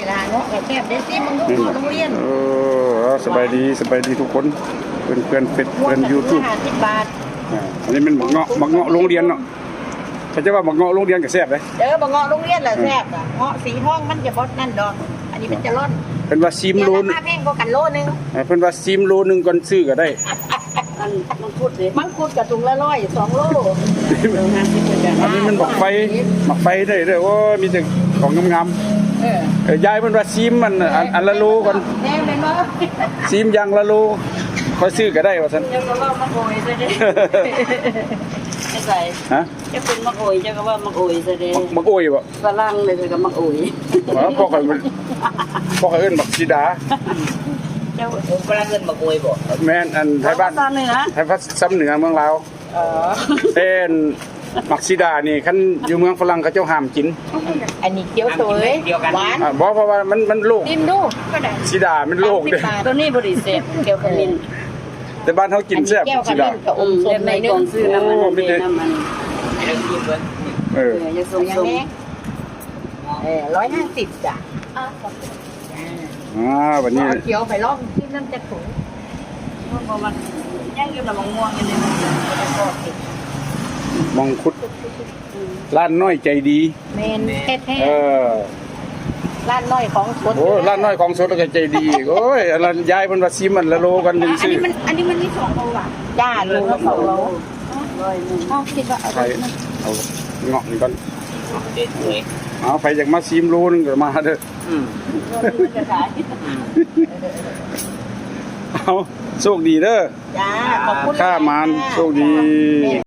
ຫຼາຍເນາະ ກໍແຊບເດ້ ຊີມເບິ່ງດູ ເງາະໂຮງຮຽນ. ເອີ ສະບາຍດີ ສະບາຍດີທຸກຄົນ ເພື່ອນເຟສ ເພື່ອນຢູທູບ. ຫ້າສິບບາດ. ອ່າ ອັນນີ້ແມ່ນໝາກເງາະ ໝາກເງາະໂຮງຮຽນເນາະ. ເຂົາເຈົ້າວ່າໝາກເງາະໂຮງຮຽນກໍແຊບເດ້. ເອີ ໝາກເງາະໂຮງຮຽນລະແຊບ. ເອີ ເງາະສີທອງມັນຈະບໍ່ນັ້ນດອກ ອັນນີ້ມັນຈະຮ້ອນ. ເພິ່ນວ່າຊີມໂລ ລາຄາແພງກວ່າກັນໂລໜຶ່ງ. ເອີ ເພິ່ນວ່າຊີມໂລໜຶ່ງກ່ອນຊື້ກໍໄດ້. ອັນມັງຄຸດເດ້ ມັງຄຸດກໍຖົງລະຮ້ອຍ ສອງໂລ. ເອີ ຫ້າສິບຄືກັນ. ອັນນີ້ມັນໝາກໄຟ ໝາກໄຟໄດ້ເດີ. ໂອ້ຍ ມີແຕ່ຂອງງາມໆ. ເອີ ເອີ ຍາຍເພິ່ນວ່າຊີມອັນ ອັນ ອັນລະໂລກ່ອນ. ແມ່ນບໍ່? ຊີມຢ່າງລະໂລ ຄ່ອຍຊື້ກໍໄດ້ວ່າຊັ້ນ. ເຈົ້າກໍເວົ້າໝາກໂອຍຊະເດ້. ໄປໃສ? ຮະ? ເຈົ້າເປັນໝາກໂອຍ ເຈົ້າກໍເວົ້າໝາກໂອຍຊະເດ້. ໝາກ ໝາກໂອຍບໍ່? ຝຣັ່ງເລີຍກໍໝາກໂອຍ. ອໍ ພວກຂ້ອຍ ພວກຂ້ອຍເອີ້ນໝາກສີດາ. ເຈົ້າ ໂອ້ ຝຣັ່ງເອີ້ນໝາກໂອຍບໍ່? ແມ່ນ ອັນໄທບ້ານ ເວົ້າພາສາເໜືອ ໄທພາສາເໜືອເມືອງລາວ. ອໍ ແຕ່ໝາກສີດານີ້ ຄັນຢູ່ເມືອງຝຣັ່ງເຂົາເຈົ້າຫ້າມກິນ. ອັນນີ້ຂຽວໂຕຍ ຫວານ. ອ່າ ບໍ່ ເພາະວ່າມັນ ມັນໂລກ ຊີມດູກໍໄດ້. ສີດາມັນໂລກເດ້. ໂຕນີ້ບໍ່ໄດ້ແຊບ ແຈ່ວຂະມິ້ນ. ແຕ່ບ້ານເຮົາກິນແຊບ ສີດາ. ອືມ ແບບໃນກອງຊື້ນ້ຳມັນ ໂອ້ ມີແຕ່ນ້ຳມັນ ເອີ ເອີ ຢ່າສົ່ງ ເອີ ຮ້ອຍຫ້າສິບຈ້ະ. ອ່າ ບັດນີ້ຂຽວໄປລອງກິນນຳຈັກຖົງ. ບໍ່ມັກ ຍັງຢູ່ນຳໝາກມ່ວງຢູ່ເດ້. ມັງຄຸດ ອືມ ຮ້ານນ້ອຍໃຈດີ. ແມ່ນແທ້ໆ. ເອີ ຮ້ານນ້ອຍຂອງສົດ. ໂອ້ ຮ້ານນ້ອຍຂອງສົດແລ້ວກໍໃຈດີ. ໂອ້ຍ ອັນນັ້ນຍາຍເພິ່ນວ່າຊີມອັນລະໂລກ່ອນຈຶ່ງຊື້. ອັນນີ້ມັນ ອັນນີ້ມັນມີສອງໂລຫວາ? ຈ້າ ໂລລະສອງໂລ. ເອົາ ຄິດວ່າເອົາ ເອົາເງາະນີ້ກ່ອນ. ເອົາ ໃຜຢາກມາຊີມໂລໜຶ່ງກໍມາເດີ. ອືມ ເອົາ ໂຊກດີເດີ. ຈ້າ ຂອບຄຸນ ຄ້າໝານ ໂຊກດີ.